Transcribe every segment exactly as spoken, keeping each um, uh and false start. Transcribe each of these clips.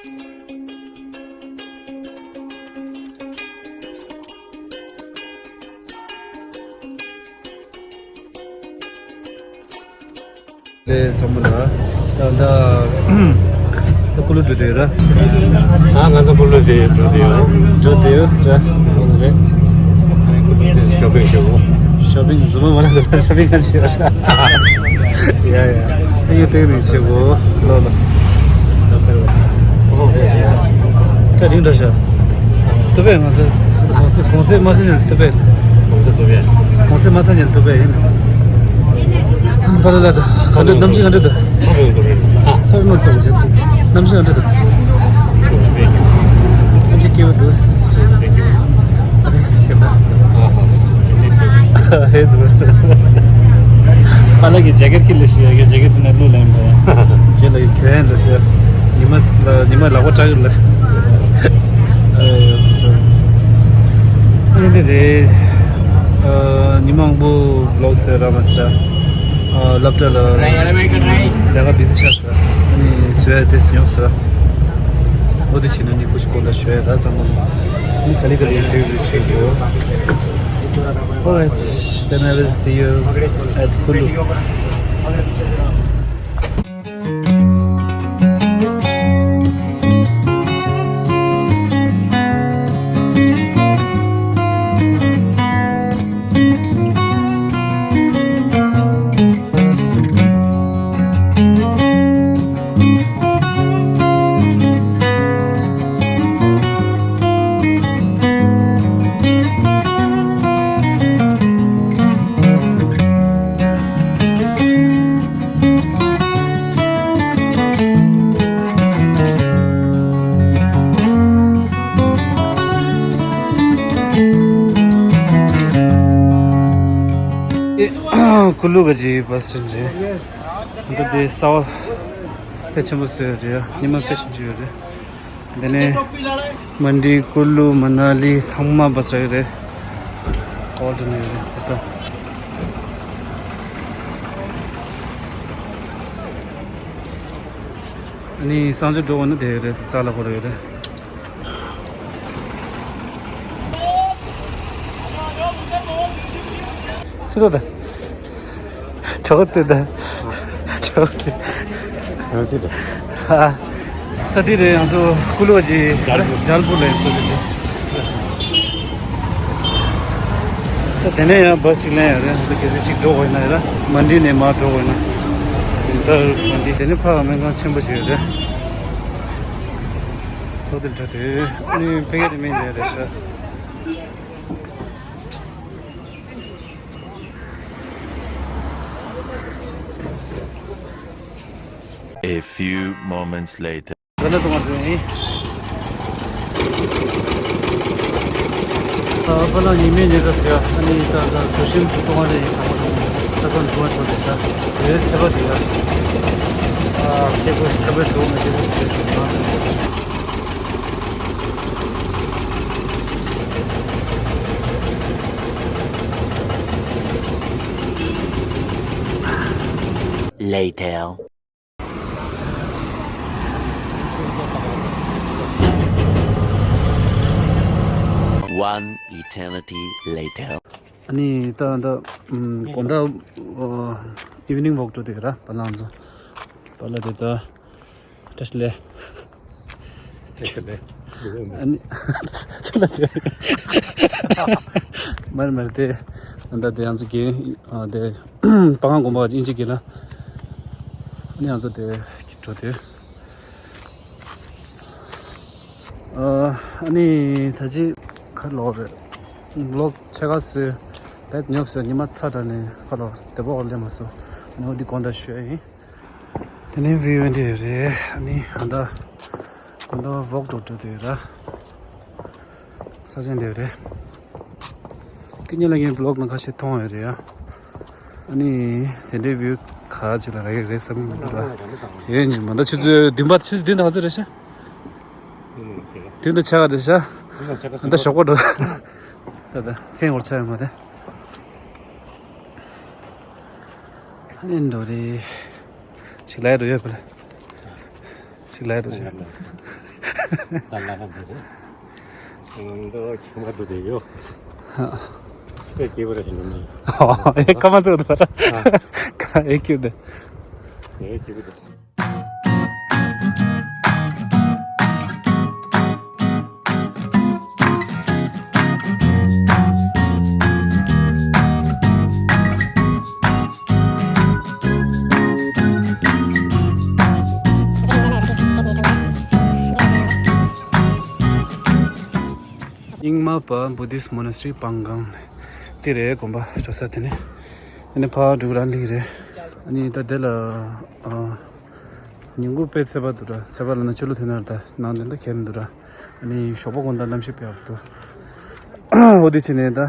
དེ་ཚང་མ་ལ་ད་ད་ད་ཀུ་ལུ་འགྲོ་དེ་ར། ཨ་ང་ཚོ་ཀུ་ལུ་དེ་འགྲོ་དེ་ཡོད། འགྲོ་དེ་ཡོད་ཟེར་ར། འོ་རེད། ཀུ་ལུ་དེ་ཤོ་པིང་བྱེད་གོ། ཤོ་པིང་རྫུན་མ་མ་ལ་ཤོ་པིང་ག་བྱེད་ར། ཡ་ཡ། ཨ་ཡོད་དེ་ནི་བྱེད་གོ་ལོ་ལོ། ད་རིང་འདྲ་ཤག་ཏུ་པེ་ང་ཚོ་གོང་ས་གོང་ས་མ་ས་ཉལ་ཏུ་པེ། གོང་ས་ཏུ་པེ། གོང་ས་མ་ས་ཉལ་ཏུ་པེ་ཡིན། ཕ་ལ་ལ་ད་ག་འདྲ་གནམ་གཤིས་ག་འདྲ་ད། ཚོར་མ་ཐུབ་ཅེ་གནམ་གཤིས་ག་འདྲ་ད། གནམ་གཤིས་སྐྱིད་པོ་འདུག་ཞེས་པ། ཧེ་ཟུ། ཨ་ལ་གི་ཇེ་ཀེཊ་ཁྱེར་ལ་ཤི་ཡ་གི་ཇེ་ཀེཊ་དེ་ནས་བླུགས་ལེན་པ། ཇེ་ལ་གི་གྱོན་ལ་ཤི། ཉི་མ་ལ་ཉི་མ་ལག་པ་བཀྲ་གི་ལ། ཨ་ནི་རེད། ཉི་མ་མང་པོ་བློག་ཟེར་ར་མ་ཟེར། སློབ་གྲྭ་ལ་ལས་ཀ་བི་ཟི་ཆགས་ཟེར། ཨ་ནི་བཟོས་ཏེ་སྙོག་ཟེར། འོ་དེ་བྱས་ན་ནི་ཁུ་ཞིག་གོ་ད་ཞོས་ད་ཚང་མ་ནི་ག་ལེ་ག་ལེ་ཟེར་ཟེར་བྱེད་དགོས། Alright, then I will see you at Kulu. ཀུ་ལུ་ག་ཅི་བ་སི་ཊན་རེད། འདི་དེ་ས་བ་དཔེ་ཆེན་པོ་བཟོས་ཡོད་རེད། ཉི་མ་དཔེ་ཞིག་འཇུ་ཡོད་རེད། འདི་ནས་མན་ཌི་ཀུ་ལུ་མ་ན་ལི་ཚང་མ་བ་སི་ཊན་རེད། ཨོ་ཌར་ནས་ཡོད་རེད་ད་ལྟ། ཨ་ནི་གསང་སྤྱོད་འགྲོ་དགོས་ན་དེ་རེད། རྩ་ལ་བོར་ཡོད་རེད། ཚུར་ལོག་ད། གྲོགས་ལྟོས་ད། གྲོགས་ལྟོས། ཡང་སྲིད་ད། ཨ། ད་འདི་རེད། ང་ཚོ་ཀུ་ལུ་གི་ཇལ་པུར། ཇལ་པུར་ལ་ཡིན་ས་རེད། ད་དེ་ནས་ཡང་བ་སི་ཞིག་ལེན་ཡ་རེད། ང་ཚོ་གལ་སྲིད་གཅིག་འགྲོ་དགོས་ཡིན་ན་ཡ་ར། མན་ཌི་ནས་མར་འགྲོ་དགོས་ཡིན་ན། ད་མན་ཌི་དེ་ནས་ཕར་སྨན་ཁང་ཆེན་པོ་ཞིག་ཡོད་རེད། ལོ་དེ་འདྲ་དེ་ནི་ཕ་གི་རི་མིན་ལས་རེད་ཤག A few moments later. ད་ནི་གཏོང་བ་འགྲོ་ཡིན། ཨ། པ་ལགས་ཉི་མའི་ཉལ་ས་ཟེར། ཨ་ནི་ད་ད་གྲོ་ཞིམ་གཏོང་བ་རེད། ཡིན་གྲང་མོ་གྲང་མོ། ད་ས་འདུག་བ་འགྲོ་རེད་ཤག་དེའི་ཚེས་པ་དེ་ཡ། ཨ། ཁེ་པོ་ཁ་པའི་གྲོགས་མེད་ཁེ་པོ་ཞིག་བྱས་ཆོག་ང་ཚོ། Later. One eternity later. ཨ་ནི་ད་ད་ཨམ་དགོང་དག་ཨ་ཨི་ཝི་ནིང་ཝོག་འགྲོ་དེ་ར། པ་ལགས་ཚོ། པ་ལགས་དེ་ད། བཀྲ་ཤིས་བདེ་ལེགས། བཀྲ་ཤིས་བདེ་ལེགས། ཨ་ནི་ཚེ་ལ་དེ་མར་མར་དེ་ཨ་ད་དེ་ང་ཚོ་གི་ཨ་དེ་སྤང་སྒོམ་པ་དབྱིན་ཇི་གི་ལ། ཨ་ནི་ང་ཚོ་དེ་འགྲོ་དེ། ཨ་ནི་ད་ཅི་ཁ་ལོག་རེད། ཝི་ལོག་ཆེ་ཁ་སི་བེད་ཉོབ་སི་ཉི་མ་ཚ་དྲགས་ནས་ཁ་ལོག་དེ་པོ་ཨོ་ལེ་མ་སོ། ཨ་ནི་འོ་འདི་དགོང་དག་ཞུ་ཡ་ཡིན། དེ་ནས་བིའུ་འདི་རེད། ཨ་ནི་ཨ་ད་དགོང་དག་ཝོག་འགྲོ་འགྲོ་དེ་ར། ས་ཆ་འདི་རེད། ཀི་ཉེ་ལ་ངའི་ཝི་ལོག་ནང་ཁ་ཤས་མཐོང་ཡོད་རེད་ཡ། ཨ་ནི་དེ་འདྲའི་བིའུ་ག་ཅིག་ལ་རག་གི་རེད་བསམ་གི་མི་འདུག་ལ། ཡོད་ཉི་མ་ད་ཆུ་ཚོད་བདུན་པ། ཆུ་ཚོད་བདུན་དང་ག་ཚོད་རེད་ཤག་བདུན་དང་ཕྱེད་ཀ་རེད་ཤག་ད་ཞོགས་པ་འགྲོ། ད་ད་མཚན་འོར་ཆ་ཡོད་མ་རེད། ཨ་ནི་འགྲོ་རེད། ཞིག་ལ་ཡ་འགྲོ་ཡོད་པ་ལ། ཅིག་ལ་རུ། ད་ལ་ར་འདི་རེད། ང་ཚོ་ཁྱིམ་པ་འདུག་དེ་ཡོད། ཧ། ཁྱི་པའི་སྐྱེས་བུ་ར་ཞིག་འདུག་མི། ཨེ་ཀ་མ་ཚོད་འདུག་ར། ཨེ་ཀྱུ་དེ། ཨེ་ཀྱུ་དེ། རྙིང་མ་པ་Buddhist Monastery སྤང་སྒང་། དེ་རེད་དགོན་པ་འགྲོ་ས་དེ་ནས། དེ་ནས་ཕར་འབྲུག་ར་ལིང་རེད། ཨ་ནི་ད་དེ་ལ་ཨ། ཉིན་གུང་དཔེ་ཚད་པ་འདུག་ར། ཚད་པ་ལ་ན་ཆུ་ལོ་དེ་ན་ར་ད་ནང་དེ་འདྲ་གས་མི་འདུག་ར། ཨ་ནི་ཞོགས་པ་དགོང་དག་གནམ་གཤིས་དཔེ་ཡག་པོ་འདུག་འོ་དེ་བྱས་ནས་ད་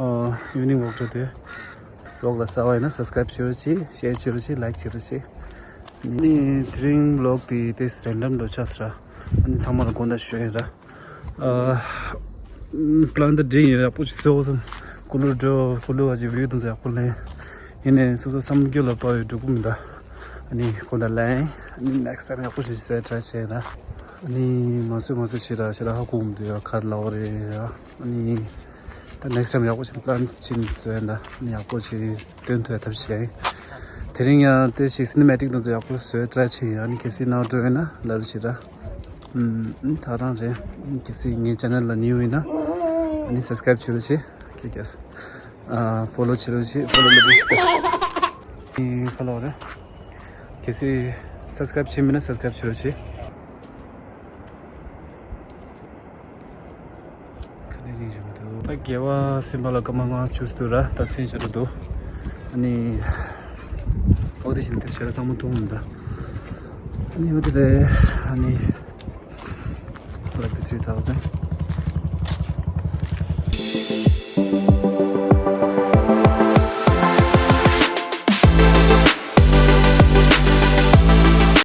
ཨ་evening walk འགྲོ་དུས་vlog ལ་གསར་པ་ཡིན་ན་subscribe བྱེད་རོགས་གྱིས། share བྱེད་རོགས་གྱིས། like བྱེད་རོགས་གྱིས། ཨ་ནི་དེ་རིང་vlog དེ་ཏོག་ཙམ་random འགྲོ་ཆགས་སོང་ར། ཨ་ནི་ཚང་མ་ལ་དགོངས་དག་ཞུ་ཡིན་ར། ཨ། plan དེ་འདྲ་ཡིན། ཡག་པོ་ཞིག་བཟོ་བསམ། ཀུ་ལུ་འགྲོ། ཀུ་ལུ་བ་ཅིག་view དང་ཚོ་ཡག་པོ་ལེན། ཡིན་ནའི་སོ་སོ་བསམ་རྒྱུ་ལ་དཔག་པའི་འགྲུབ་ཀྱི་མི་འདུག་ཨ་ནི་དགོངས་དག་ལེན། ཨ་ནི་next time ཡག་པོ་ཞིག་བཟོས་try བྱས་ན། ཨ་ནི་མ་བཟོས་མ་བཟོས་ཕྱིར་ར་ཕྱིར་ར་ཧ་གོ་མི་འདུག་ཡ། ག་རེ་ལབ་དགོས་རེད་ཡ། ཨ་ནི་ད་next time ཡག་པོ་ཞིག་plan བྱེད་ནས་བཟོས་ཡིན་ད། ཨ་ནི་ཡག་པོ་ཞིག་སྟོན་ཐུབ་ཡ་ཐབས་ཤེས་ཡིན། དེ་རིང་ཡང་དེ་ཞིག་cinematic དང་ཚོ་ཡག་པོ་བཟོས་try བྱས་ཡིན། ཨ་ནི་གལ་སྲིད་ནང་འགྲོ་ཡོད་ན་ལབ་རོགས་བྱེད་ར། ཨུམ། ད་རང་རེད། གལ་སྲིད་ངའི་channel ལ་new ཡིན་ན་ཨ་ནི་subscribe བྱེད་རོགས་བྱེད། ཁྱེད་ཀྱིས་ཨ་follow བྱེད་རོགས་བྱེད། follow ལབ་རོགས་བྱེད། ཨ་ནི་follow རེད། གལ་སྲིད་subscribe བྱེད་མེད་ན་subscribe བྱེད་རོགས་བྱེད། ཁ་ནས་ཡིན་བཞིན་འདུག་ད་དགེ་བ་སེམས་པ་ལ་སྐར་མ་ལྔ་བཅུ་ཙམ་འདུག་ར། ད་མཚན་ཞིག་ར་འདུག་ཨ་ནི་འོ་དེ་བཞིན་དེ་ཞེ་དྲག་གཙང་མ་མཐོང་མི་འདུག་ཨ་ནི་འོ་དེ་རེད། ཨ་ནི་like the three thousand